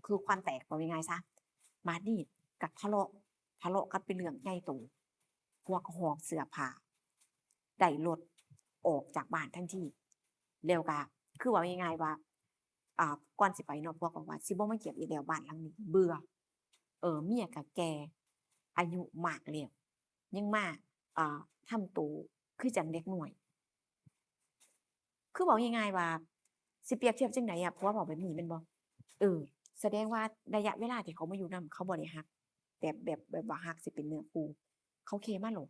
ຄືຄວາມແຕກ ເວົ້າງ່າຍໆຊະ. ບາດນີ້ກໍທະເລາະ ທະເລາະກັນເປັນເລື່ອງໃຫຍ່ໂຕ ພວກກໍຫອບເສື້ອຜ້າ ໄດ້ລົດ ອອກຈາກບ້ານທັນທີ ແລ້ວກໍ ຄືເວົ້າງ່າຍໆວ່າ ອ່າ ກ່ອນຊິໄປເນາະ ພວກກໍວ່າ ຊິບໍ່ມາກຽມອີກແລ້ວ ບ້ານຫຼັງນີ້ເບື່ອ ເອີ ເມຍກໍແກ່ ອາຍຸມາກແລ້ວ ຍັງມາ ອ່າ ທຳໂຕຄືຈັ່ງເດັກນ້ອຍ. ຄືເວົ້າງ່າຍໆວ່າ ຊິປຽບທຽບຈັ່ງໃດອະ ຜົວເວົ້າແບບນີ້ແມ່ນບໍ່? ເອີ ສະແດງວ່າໄລຍະເວລາທີ່ເຂົາມາຢູ່ນຳ ເຂົາບໍ່ໄດ້ຮັກແບບ ແບບ ແບບວ່າຮັກຊິເປັນເນື້ອຄູ່ ເຂົາແຄ່ມາຫຼອກ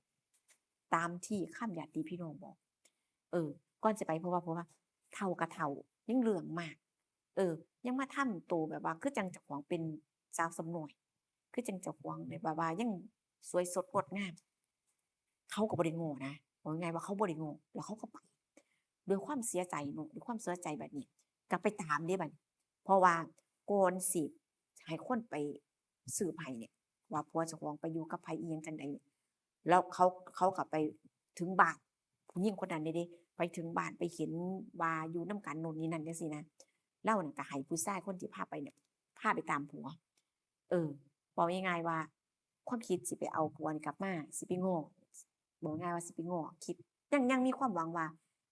ຕາມທີ່ຄຳຍາດຕິພີ່ນ້ອງບອກ. ເອີ ກ່ອນຊິໄປ ເພາະວ່າ ເພາະວ່າເຖົ້າກໍເຖົ້າ ຍັງເລື່ອງມາກ ເອີ ຍັງມາທຳໂຕແບບວ່າ ຄືຈັ່ງເຈົ້າຂອງເປັນສາວສ່ຳນ້ອຍ ຄືຈັ່ງເຈົ້າຂອງແບບວ່າ ວ່າຍັງສວຍສົດງົດງາມ. ເຂົາກໍບໍ່ໄດ້ໂງ່ນະ ເວົ້າງ່າຍໆວ່າເຂົາບໍ່ໄດ້ໂງ່ ແລ້ວເຂົາກໍໄປດ້ວຍຄວາມເສຍໃຈເນາະ ດ້ວຍຄວາມເສຍໃຈ. ບາດນີ້ກໍໄປຕາມເດ້ ບາດນີ້ ເພາະວ່າກ່ອນຊິໃຫ້ຄົນໄປສືບໃຫ້ນີ້ ວ່າຜົວເຈົ້າຂອງໄປຢູ່ກັບໃຜອີ່ຫຍັງຈັ່ງໃດນີ້ ແລ້ວເຂົາ ເຂົາກໍໄປເຖິງບ້ານຜູ້ຍິງຄົນນັ້ນເດ້ ໄປເຖິງບ້ານ ໄປເຫັນວ່າຢູ່ນຳກັນໂນ່ນນີ້ນັ້ນຈັ່ງຊີ້ນະ ລາວນັ້ນກໍໃຫ້ຜູ້ຊາຍຄົນທີ່ພາໄປນີ້ ພາໄປຕາມຜົວ. ເອີ ເວົ້າງ່າຍໆວ່າ ຄວາມຄິດຊິໄປເອົາຜົວນີ້ກັບມາ ຊິໄປງໍ້ ເວົ້າງ່າຍວ່າຊິໄປງໍ້ ຄິດ ຍັງ ຍັງມີຄວາມຫວັງວ່າ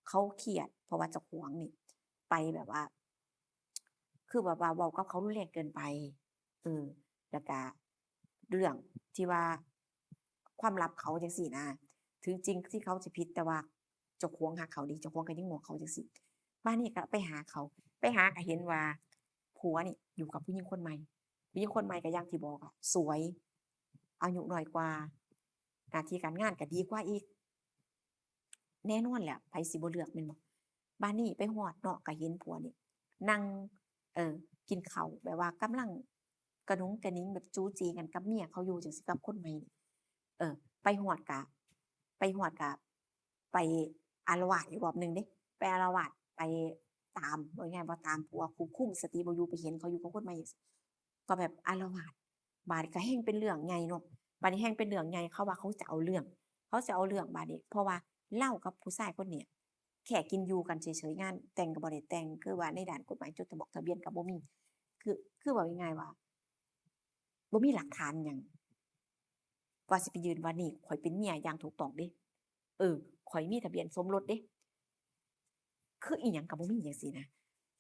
ເຂົາຄຽດ ເພາະວ່າເຈົ້າຂອງນີ້ໄປແບບວ່າ ຄືແບບວ່າເວົ້າກັບເຂົາຮຸນແຮງເກີນໄປ ເອີ ແລ້ວກະເລື່ອງທີ່ວ່າຄວາມລັບເຂົາຈັ່ງຊີ້ນະ ເຖິງຈິງທີ່ເຂົາຊິຜິດ ແຕ່ວ່າເຈົ້າຂອງຮັກເຂົາເດ້ ເຈົ້າຂອງກໍຍັງງໍ້ເຂົາຈັ່ງຊີ້. ບາດນີ້ກໍໄປຫາເຂົາ ໄປຫາກໍເຫັນວ່າຜົວນີ້ຢູ່ກັບຜູ້ຍິງຄົນໃໝ່ ຜູ້ຍິງຄົນໃໝ່ກໍຢ່າງທີ່ບອກອະ ສວຍ ອາຍຸນ້ອຍກວ່າ ໜ້າທີ່ການງານກໍດີກວ່າອີກ ແນ່ນອນແຫຼະ ໃຜຊິບໍ່ເລືອກແມ່ນບໍ່? ບາດນີ້ໄປຮອດເນາະ ກໍເຫັນຜົວນີ້ນັ່ງ ເອີ ກິນເຂົ້າ ແບບວ່າກຳລັງກະໜຸງກະໜິງ ແບບຈູຈີກັນກັບເມຍເຂົາຢູ່ຈັ່ງຊີ້ ກັບຄົນໃໝ່ນີ້. ເອີ ໄປຮອດກະ ໄປຮອດກະ ໄປອາລະວາດອີກຮອບໜຶ່ງເດ້ ໄປອາລະວາດ ໄປຕາມ ເວົ້າງ່າຍວ່າຕາມຜົວ ຄວບຄຸມສະຕິບໍ່ຢູ່ ໄປເຫັນເຂົາຢູ່ກັບຄົນໃໝ່ ກໍແບບອາລະວາດ. ບາດນີ້ກໍແຮ່ງເປັນເລື່ອງໃຫຍ່ເນາະ ບາດນີ້ແຮ່ງເປັນເລື່ອງໃຫຍ່ ເຂົາວ່າເຂົາຈະເອົາເລື່ອງ ເຂົາຈະເອົາເລື່ອງ. ບາດນີ້ເພາະວ່າລາວກັບຜູ້ຊາຍຄົນນີ້ແຄ່ກິນຢູ່ກັນເສີຍໆ ງານແຕ່ງກໍບໍ່ໄດ້ແຕ່ງ ຄືວ່າໃນດ້ານກົດໝາຍຈົດທະບອກທະບຽນກໍບໍ່ມີ ຄື ຄືເວົ້າງ່າຍໆວ່າ ບໍ່ມີຫຼັກຖານຫຍັງ ວ່າຊິໄປຍື່ນວ່າ ນີ້ຂ້ອຍເປັນເມຍຢ່າງຖືກຕ້ອງເດ້ ເອີ ຂ້ອຍມີທະບຽນສົມລົດເດ້ ຄືອີ່ຫຍັງກໍບໍ່ມີຈັ່ງຊີ້ນະ.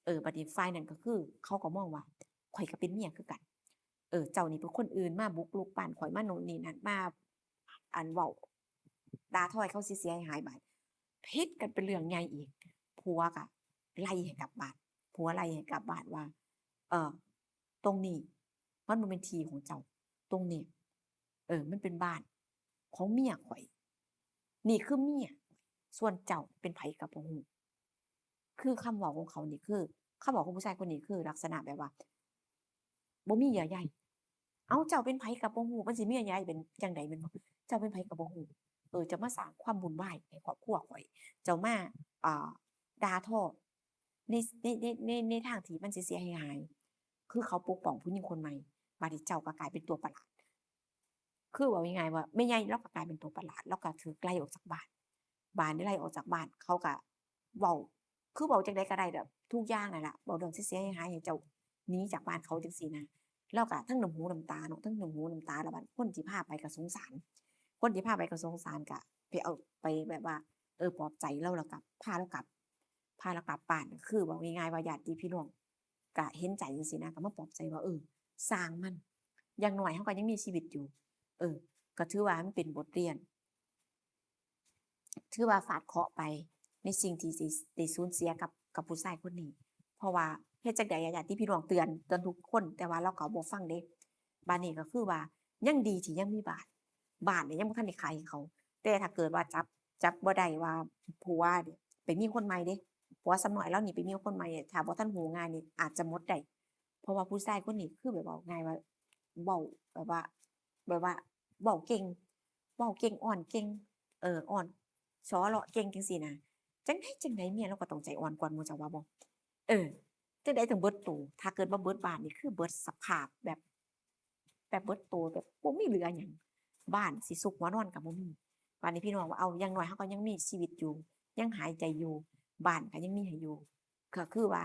ເອີ ບາດນີ້ຝ່າຍນັ້ນກໍຄືເຂົາກໍມອງວ່າ ຂ້ອຍກໍເປັນເມຍຄືກັນ ເອີ ເຈົ້ານີ້ເປັນຄົນອື່ນມາບຸກລຸກບ້ານຂ້ອຍ ມາໂນ່ນນີ້ນັ້ນ ມາ ອັນ ເວົ້າດ່າທອຍເຂົາເສຍໆຫາຍໆ ບາດຜິດກັນເປັນເລື່ອງໃຫຍ່ອີກ ຜົວກໍໄລ່ໃຫ້ກັບບ້ານ ຜົວໄລ່ໃຫ້ກັບບ້ານວ່າ ເອີ ຕົງນີ້ມັນບໍ່ແມ່ນທີ່ຂອງເຈົ້າ ຕົງນີ້ ເອີ ມັນເປັນບ້ານຂອງເມຍຂ້ອຍ ນີ້ຄືເມຍ ສ່ວນເຈົ້າເປັນໃຜກໍບໍ່ຮູ້. ຄືຄຳເວົ້າຂອງເຂົານີ້ ຄືຄຳເວົ້າຂອງຜູ້ຊາຍຄົນນີ້ ຄືລັກສະນະແບບວ່າບໍ່ມີເຍື່ອໃຍ. ເອົ້າ ເຈົ້າເປັນໃຜກໍບໍ່ຮູ້ ມັນຊິມີເຍື່ອໃຍເປັນຈັ່ງໃດແມ່ນບໍ່? ເຈົ້າເປັນໃຜກໍບໍ່ຮູ້ ເອີ ເຈົ້າມາສ້າງຄວາມວຸ່ນວາຍໃຫ້ຄອບຄົວຂ້ອຍ ເຈົ້າມາ ອ່າ ດ່າທອ ໃນ ໃນ ໃນ ໃນ ໃນທາງທີ່ມັນເສຍໆຫາຍໆ ຄືເຂົາປົກປ້ອງຜູ້ຍິງຄົນໃໝ່ ບາດນີ້ເຈົ້າກໍກາຍເປັນຕົວປະຫຼາດ ຄືເວົ້າງ່າຍໆວ່າແມ່ໃຫຍ່ລາວກໍກາຍເປັນຕົວປະຫຼາດ ລາວກໍຖືກໄລ່ອອກຈາກບ້ານ ບາດນີ້ໄລ່ອອກຈາກບ້ານ ເຂົາກໍເວົ້າ ຄືເວົ້າຈັ່ງໃດກໍໄດ້ແບບທຸກຢ່າງນັ້ນລະ ເວົ້າເລື່ອງເສຍໆຫາຍໆໃຫ້ເຈົ້າໜີຈາກບ້ານເຂົາຈັ່ງຊີ້ນະ. ລາວກໍທັງນ້ຳຫູນ້ຳຕາເນາະ ທັງນ້ຳຫູນ້ຳຕາ ແລ້ວບາດຄົນທີ່ພາໄປກໍສົງສານ ຄົນທີ່ພາໄປກໍສົງສານ ກໍໄປເອົາ ໄປແບບວ່າ ເອີ ປອບໃຈລາວ ແລ້ວກໍພາລາວກັບ ພາລາວກັບບ້ານ ກໍຄືເວົ້າງ່າຍໆວ່າຍາດຕິພີ່ນ້ອງກໍເຫັນໃຈຈັ່ງຊີ້ນະ ກໍມາປອບໃຈວ່າ ເອີ ຊ່າງມັນ ຢ່າງໜ້ອຍເຮົາກໍຍັງມີຊີວິດຢູ່ ເອີ ກໍຖືວ່າມັນເປັນບົດຮຽນ ຖືວ່າຟາດເຄາະໄປໃນສິ່ງທີ່ໄດ້ ໄດ້ສູນເສຍກັບ ກັບຜູ້ຊາຍຄົນນີ້ ເພາະວ່າເຮັດຈັ່ງໃດ ຍາດຕິພີ່ນ້ອງເຕືອນ ເຕືອນທຸກຄົນ ແຕ່ວ່າລາວກໍບໍ່ຟັງເດ້. ບາດນີ້ກໍຄືວ່າຍັງດີທີ່ຍັງມີບ້ານ ບ້ານນີ້ຍັງບໍ່ທັນໄດ້ຂາຍໃຫ້ເຂົາ ແຕ່ຖ້າເກີດວ່າຈັບ ຈັບບໍ່ໄດ້ວ່າຜົວໄປມີຄົນໃໝ່ເດ້. ຜົວສ່ຳນ້ອຍລາວນີ້ໄປມີຄົນໃໝ່ ຖ້າບໍ່ທັນຮູ້ງານນີ້ອາດຈະໝົດໄດ້ ເພາະວ່າຜູ້ຊາຍຄົນນີ້ຄືແບບເວົ້າງ່າຍວ່າ ເວົ້າແບບວ່າ ແບບວ່າເວົ້າເກັ່ງ ເວົ້າເກັ່ງ ອ້ອນເກັ່ງ ເອີ ອ້ອນ ສໍເລາະເກັ່ງຈັ່ງຊີ້ນະ. ຈັ່ງໃດຈັ່ງໃດເມຍລາວກໍຕ້ອງໃຈອ່ອນກວ່າໝູ່ ເຈົ້າວ່າບໍ່? ເອີ ຈັ່ງໃດຕ້ອງເບິດໂຕ ຖ້າເກີດວ່າເບິດບ້ານນີ້ຄືເບິດສະພາບແບບ ແບບເບິດໂຕ ແບບບໍ່ມີເຫຼືອຫຍັງ ບ້ານຊິຊຸກຫົວນອນກໍບໍ່ມີ. ບາດນີ້ພີ່ນ້ອງວ່າ ເອົາ ຢ່າງໜ້ອຍເຮົາກໍຍັງມີຊີວິດຢູ່ ຍັງຫາຍໃຈຢູ່ ບ້ານກໍຍັງມີໃຫ້ຢູ່ ກໍຄືວ່າ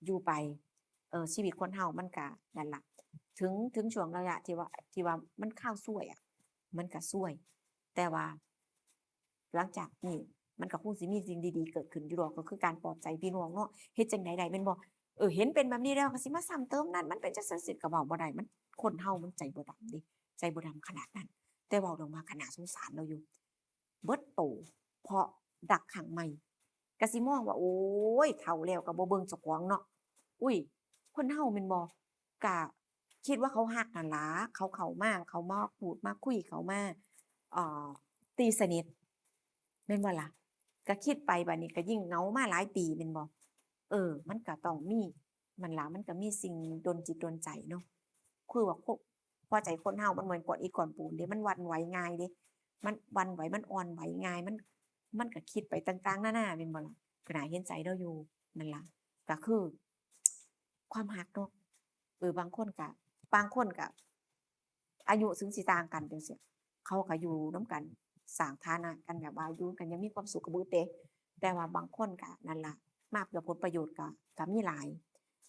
ຢູ່ໄປ ເອີ ຊີວິດຄົນເຮົາມັນກະນັ້ນລະ ເຖິງ ເຖິງຊ່ວງໄລຍະທີ່ວ່າ ທີ່ວ່າມັນຄາວຊວຍອະ ມັນກະຊວຍ ແຕ່ວ່າຫຼັງຈາກນີ້ມັນກະຄົງຊິມີສິ່ງດີໆເກີດຂຶ້ນຢູ່ດອກ ກໍຄືການປອບໃຈພີ່ນ້ອງເນາະ. ເຮັດຈັ່ງໃດໄດ້ແມ່ນບໍ່? ເອີ ເຫັນເປັນແບບນີ້ແລ້ວກໍຊິມາຊ້ຳເຕີມນັ້ນ ມັນເປັນຈັ່ງຊັ້ນຊີ້ ກໍເວົ້າບໍ່ໄດ້ ມັນ ຄົນເຮົາມັນໃຈບໍ່ດຳເດ້ ໃຈບໍ່ດຳຂະໜາດນັ້ນ. ແຕ່ເວົ້າເລື່ອງວ່າຂະໜາດສົງສານລາວຢູ່ ເບິດໂຕເພາະຮັກຄັ້ງໃໝ່ ກະຊິມອງວ່າ ໂອ້ຍ ເຖົ້າແລ້ວກະບໍ່ເບິ່ງເຈົ້າຂອງເນາະ. ອຸ້ຍ ຄົນເຮົາແມ່ນບໍ່ ກະຄິດວ່າເຂົາຮັກຫັ້ນລະ ເຂົາເຂົ້າມາ ເຂົາມາພູດມາຄຸຍ ເຂົາມາ ເອີ ຕີສະໜິດ ແມ່ນບໍ່ລະ? ກະຄິດໄປ ບາດນີ້ກະຍິ່ງເຫງົາມາຫຼາຍປີແມ່ນບໍ່? ເອີ ມັນກະຕ້ອງມີ ມັນລະ ມັນກະມີສິ່ງດົນຈິດດົນໃຈເນາະ ຄືວ່າ ຫົວໃຈຄົນເຮົາມັນບໍ່ແມ່ນກ້ອນອິດກ້ອນປູນເດ້ ມັນຫວັ່ນໄຫວງ່າຍເດ້ ມັນຫວັ່ນໄຫວ ມັນອ່ອນໄຫວງ່າຍ ມັນ ມັນກະຄິດໄປຕ່າງໆນານາແມ່ນບໍ່ລະ? ກະໜ້າເຫັນໃຈລາວຢູ່ ນັ້ນລະ ກະຄືຄວາມຮັກເນາະ. ເອີ ບາງຄົນກະ ບາງຄົນກະ ອາຍຸເຖິງຊິຕ່າງກັນຈັ່ງຊີ້ ເຂົາກະຢູ່ນຳກັນ ສ້າງຖານະກັນ ແບບວ່າຢູ່ນຳກັນຢ່າງມີຄວາມສຸກກະບຶດເດ້. ແຕ່ວ່າບາງຄົນກະນັ້ນລະ ມາເພື່ອຜົນປະໂຫຍດກະ ກະມີຫຼາຍ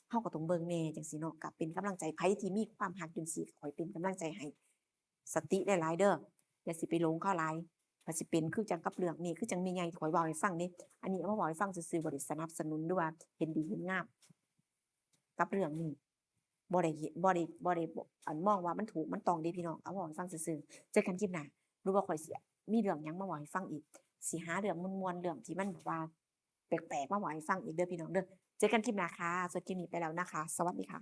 ເຮົາກະຕ້ອງເບິ່ງແດ່ຈັ່ງຊີ້ເນາະ. ກະເປັນກຳລັງໃຈ ໃຜທີ່ມີຄວາມຮັກຈັ່ງຊີ້ ຂ້ອຍເປັນກຳລັງໃຈໃຫ້ ສະຕິຫຼາຍໆເດີ ຢ່າຊິໄປຫຼົງເຂົາຫຼາຍ ວ່າຊິເປັນຄືຈັ່ງກັບເລື່ອງນີ້ ຄືຈັ່ງແມ່ໃຫຍ່ທີ່ຂ້ອຍເວົ້າໃຫ້ຟັງເດ້. ອັນນີ້ເອົາມາເວົ້າໃຫ້ຟັງຊື່ໆ ບໍ່ໄດ້ສະໜັບສະໜູນ ຫຼືວ່າເຫັນດີເຫັນງາມກັບເລື່ອງນີ້ ບໍ່ໄດ້ເຮັດ ບໍ່ໄດ້ ບໍ່ໄດ້ ອັນ ມອງວ່າມັນຖືກມັນຕ້ອງເດ້ພີ່ນ້ອງ ເອົາເວົ້າໃຫ້ຟັງຊື່ໆ. ເຈີກັນຄລິບໜ້າ ຫຼືວ່າຂ້ອຍຊິມີເລື່ອງຫຍັງມາເວົ້າໃຫ້ຟັງອີກ ຊິຫາເລື່ອງມ່ວນໆ ເລື່ອງທີ່ມັນແບບວ່າແປກໆ ມາເວົ້າໃຫ້ຟັງອີກເດີພີ່ນ້ອງເດີ. ເຈີກັນຄລິບໜ້າຄ່ະ ສຳລັບຄລິບນີ້ໄປແລ້ວນະຄະ ສະຫວັດດີຄ່ະ.